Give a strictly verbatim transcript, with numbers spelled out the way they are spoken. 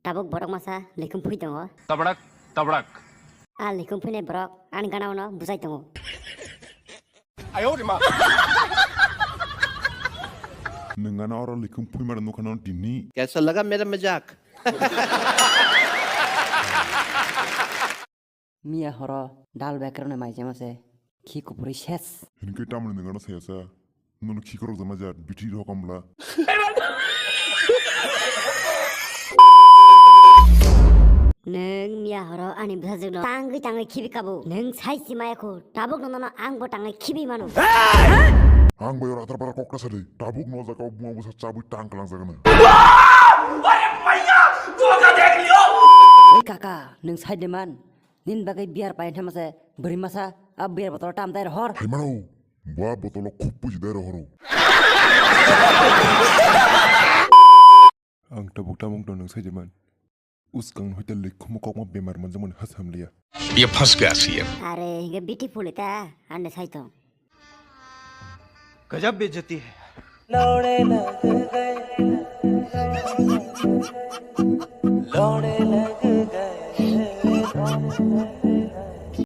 Tabuk borok masa likhum phui tongo. Tabrak, tabrak. A likhum phuinai borok ani gana-o no bujai tongo. Nwng gana oro likhum phuimani nukha no tini. Kaisa laga mera majak. Miya horo dal bekrano maijama se khi kupuri ses. Hinkhe tamoni nwng gana saya sa. Nono khikorok jana jar, bithi rok amla. Nwng miya horo ani bwsajwkno tangwi tangwi khibi kabo. Nwng sai si maya kho, tabuk nono ang bo tangwi khibi mano. Ang bai ora atar para kokta sadi. Tabuk no jaga buma busa chabwi tang kalang jagana. Oi kaka, nwng sai de man. Nin bagwi beer pai thama se bwrwi masa a beer botol tam tai hor. Hai mano, ba botolo khub puji dai rohoro. Ang tabuk tamung tong nang saijaman. Uskang hoite likhumo kokma bemar manjakmani hasam liya. ये फंस गया CM. Are, hinkhe beautiful ita, ande sai tong. गजब बेइज्जती है।